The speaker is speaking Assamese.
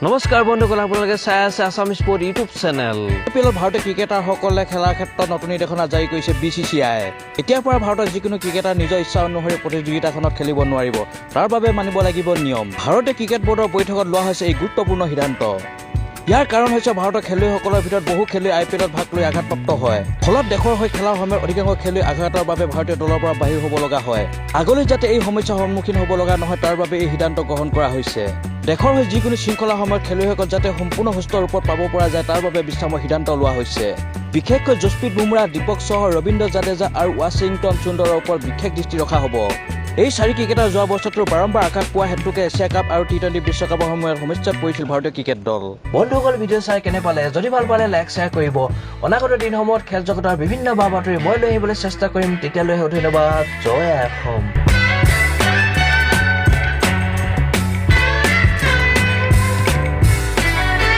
নমস্কাৰ বন্ধুসকল, আপোনালোকে চাই আছে আছাম স্পৰ্ট ইউটিউব চেনেল। আই পি এলত ভাৰতীয় ক্ৰিকেটাৰসকলে খেলাৰ ক্ষেত্ৰত নতুন নিৰ্দেশনা জাৰি কৰিছে বি চি চি I. এতিয়াৰ পৰা ভাৰতৰ যিকোনো ক্ৰিকেটাৰ নিজৰ ইচ্ছা অনুসৰি প্ৰতিযোগিতাখনত খেলিব নোৱাৰিব। তাৰ বাবে মানিব লাগিব নিয়ম। ভাৰতীয় ক্ৰিকেট বৰ্ডৰ বৈঠকত লোৱা হৈছে এই গুৰুত্বপূৰ্ণ সিদ্ধান্ত। ইয়াৰ কাৰণ হৈছে ভাৰতৰ খেলুৱৈসকলৰ ভিতৰত বহু খেলুৱৈ আই পি এলত ভাগ লৈ আঘাতপ্ৰাপ্ত হয়। ফলত দেশৰ হৈ খেলাৰ সময়ত অধিকাংশ খেলুৱৈ আঘাতৰ বাবে ভাৰতীয় দলৰ পৰা বাহিৰ হ'ব লগা হয়। আগলৈ যাতে এই সমস্যাৰ সন্মুখীন হ'ব লগা নহয়, তাৰ বাবে এই সিদ্ধান্ত গ্ৰহণ কৰা হৈছে। দেশৰ হৈ যিকোনো শৃংখলাৰ সময়ত খেলুৱৈসকল যাতে সম্পূৰ্ণ সুস্থ ৰূপত পাব পৰা যায়, তাৰ বাবে বিশ্ৰামৰ সিদ্ধান্ত লোৱা হৈছে। বিশেষকৈ যশপ্ৰীত বুমৰাহ, দীপক চহৰ, ৰবীন্দ্ৰ জাদেজা আৰু ৱাশ্বিংটন সুন্দৰৰ ওপৰত বিশেষ দৃষ্টি ৰখা হ'ব। এই চাৰি ক্ৰিকেটাৰ যোৱা বছৰটোৰ বাৰম্বাৰ আঘাত পোৱা হেতুকে এছিয়া কাপ আৰু টি-20 বিশ্বকাপৰ সময়ত সমস্যাত পৰিছিল ভাৰতীয় ক্ৰিকেট দল। বন্ধুসকল, ভিডিঅ' চাই কেনে পালে? যদি ভাল পালে লাইক, শ্বেয়াৰ কৰিব। অনাগত দিনসমূহত খেল জগতৰ বিভিন্ন বা বাতৰি মই লৈ আহিবলৈ চেষ্টা কৰিম। তেতিয়ালৈ ধন্যবাদ। জয় অসম।